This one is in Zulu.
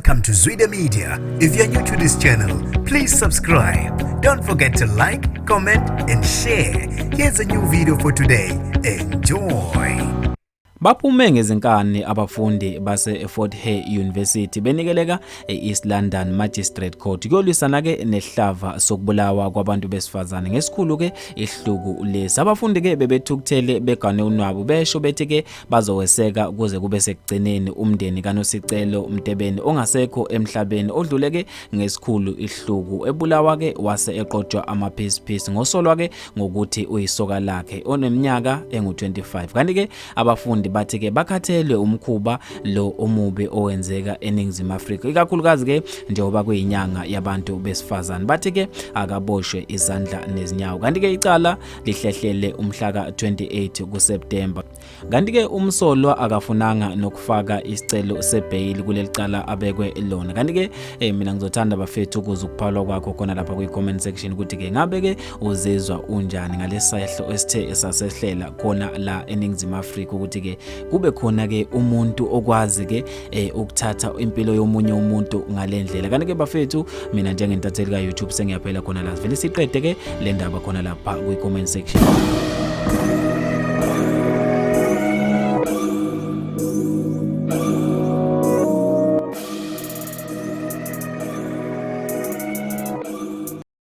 Welcome to Zwida Media. If you're new to this channel, please subscribe. Don't forget to like, comment, and share. Here's a new video for today. Enjoy. Baphume ngezinkani abafundi base-Fort Hare University benikeleka e-East London Magistrate Court kuyolwisana-ke nesihlava sokubulawa kwabantu besifazane ngesikhulu-ke isihluku lesi. Abafundi-ke bebethukuthele begane unwabu besho bethi-ke bazoweseka kuze kube sekugcineni umndeni kaNosicelo Mtebeni ongasekho emhlabeni odluleke ngesikhulu isihluku ebulawa-ke wase eqotshwa amaphisiphisi ngosolwa-ke ngokuthi uyisoka lakhe oneminyaka engu-25. Kanti-ke abafundi bathi-ke bakhathelwe umkhuba lo omubi owenzeka eNingizimu Afrika ikakhulukazi-ke njengoba kuyinyanga yabantu besifazane. Bathi-ke akaboshwe izandla nezinyawo. Kanti-ke icala lihlehlele umhla ka-28 kuSeptemba. Kanti-ke umsolwa akafunanga nokufaka isicelo sebheyili kuleli cala abekwe lona. Kanti-ke mina ngizothanda bafethu ukuze ukuphalwa kwakho khona lapha kwi-comment section ukuthi-ke ngabe-ke uzizwa unjani ngalesi sehlo esithe esasehlela khona la eNingizimu Afrika ukuthi-ke kube khona-ke umuntu okwazi-ke ukuthatha impilo yomunye umuntu ngale ndlela. Kanti-ke bafethu mina njengentatheli ka-YouTube sengiyaphela khona la, sivele siqede-ke le ndaba khona lapha kwi-comment section.